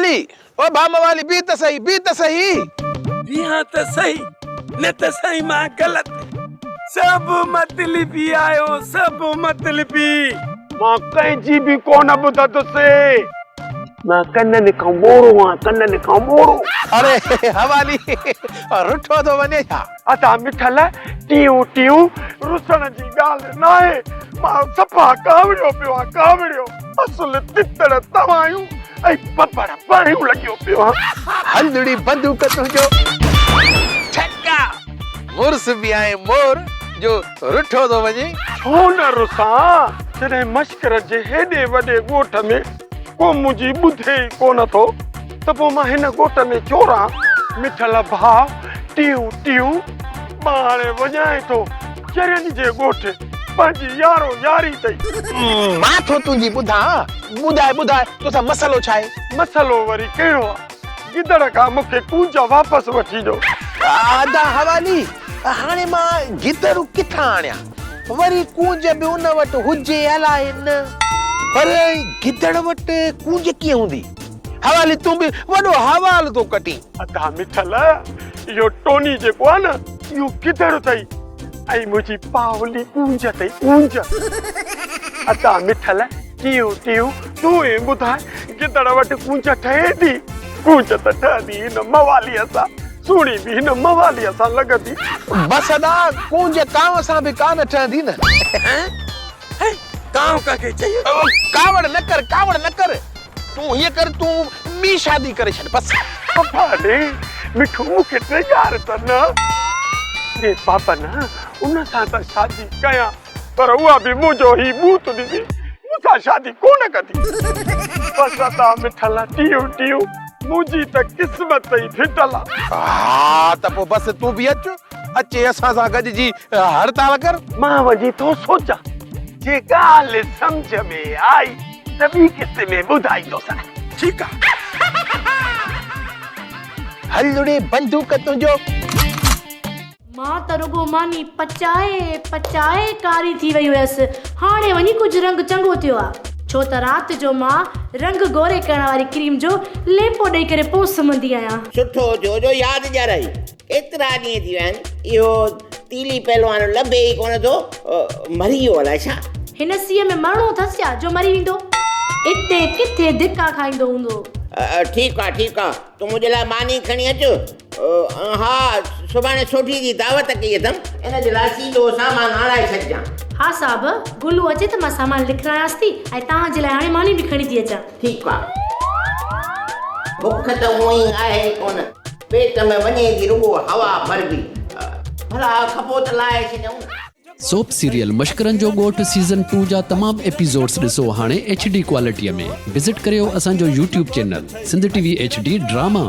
موالي، او ڀاء موالي بيهه ته سهي، بيهه ته سهي. بيهان ته سهي، نه ته سائين مان غلط. سڀ مطلبي آهيو، سڀ مطلبي. مان ڪنهن جي به ڪونه ٻڌندس. مان ڪنن کان ٻوڙو آهيان، ڪنن کان ٻوڙو. اڙي حوالي، رٺو ٿو وڃي ڇا؟ ادا مٺل، ٽيون ٽيون رسڻ جي ڳالهه ناهي، مان صفا ڪاوڙيو پيو آهيان، ڪاوڙيو. اصل تتڙ توايون ۽ ببڙ باهيون لڳيو پيو آهيان. هلڙي بندوق تنهنجو ٺڪا، مڙس به آهين مور جو رٺو ٿو وڃين. ڇو نه رسان، جڏهن مشڪر جي هيڏي وڏي ڳوٺ ۾ ڪو منهنجي ٻڌي ئي ڪونه ٿو ته پوء مان هن ڳوٺ ۾ ڇو رهان؟ مٺل ڀاء، ٽيون ٽيون، مان هاڻي وڃانء ٿو چرين جي ڳوٺ، پنهنجي يارو ياري اٿئي. مان ٿو تنهنجي ٻڌان، ٻڌاء ٻڌاء توسان مسئلو ڇا آهي؟ مسئلو وري ڪهڙو آ؟ گدڙ کان مون کي ڪونج واپس وٺي ڏيو. ادا حوالي، هاڻي مان گدڙ ڪٿان آڻيان؟ وري ڪونج به ان وٽ هجي الائي نه. پر گدڙ وٽ ڪونج ڪيئن هوندي؟ حوالي تون به وڏو حوال ٿو ڪٽين. ادا مٺل، اهو ٽوني جيڪو آ نه، اهو گدڙ اٿئي ۽ منهنجي پاولي ڪونج اٿئي، ڪونج. ادا مٺل، ٽيون ٽيون، تون ئي ٻڌاء، گدڙ وٽ ڪونج ٺهي ٿي؟ ڪونج ته ٺهندي هن مواليء سان. سهڻي به هن مواليء سان لڳندي. بس ادا، ڪونج ڪانء سان به ڪانه ٺهندي نه. ڪانء ڪنهن کي چئي؟ ڪاوڙ نه ڪر، ڪاوڙ نه ڪر. تون هيئن ڪر، تون ٻي شادي ڪري ڇڏ بس. بابا ڙي، مٺو مون کي ڊيڄار ته نه. ڙي بابا نه، ان سان ته شادي ڪيان، پر اها به منهنجو هي ٻوت ڏسي مون سان شادي ڪونه ڪندي. بس ادا مٺل، ٽيون ٽيون. منهنجي ته قسمت ئي ڦٽل آ. ها ته پوء بس تون به اچ، اچي اسان سان گڏجي هڙتال ڪر. مان وڃي ٿو سوچان، جي ڳالهه سمجهه ۾ آئي ته ٻي قسط ۾ ٻڌائيندوسانء. ٺيڪ آ. هل ڙي بندوق تنهنجو. مان ته رڳو ماني پچائي پچائي ڪاري ٿي وئي هيس، هاڻي وڃي ڪجهه رنگ چڱو ٿيو آ، ڇو ته رات جو مان رنگ گوري ڪرڻ واري ڪريم جو ليپو ڏئي ڪري پوء سمهندي آهيان. سٺو ٿيو جو ياد ڏيارائي. ڪيترا ڏينهن ٿي ويا آهن، اهو تيلي پهلوان لڀي ئي ڪونه ٿو، مري ويو الائي ڇا؟ هن سيء ۾ مرڻو اٿس ڇا جو مري ويندو؟ اتي ڪٿي ڌڪا کائيندو هوندو. ٺيڪ آ، ٺيڪ آ، تون منهنجي لاء ماني کڻي اچ. ها، سڀاڻي سوڍي جي دعوت ڪئي اٿم، ان جي لاء سيڌو سامان آڻائي ڇڏجان. ها صاحب، گلو اچي ته مان سامان لکرايانس ٿي ۽ توهان جي لاء هاڻي ماني به کڻي ٿي اچان. ٺيڪ آ. بک ته هونئن ئي آهي ئي ڪونه، پيٽ ۾ وڃي ٿي رڳو هوا ڀربي. ڀلا کپو ته لاهي ڇڏيون نه. سوپ سيريل مشڪرن جو ڳوٺ سيزن ٽو جا تمام ايپيسوڊس ڏسو هاڻي ايڇ ڊي ڪوالٽي ۾ وزٽ ڪريو اسان جو YouTube channel Sindh T V H D drama.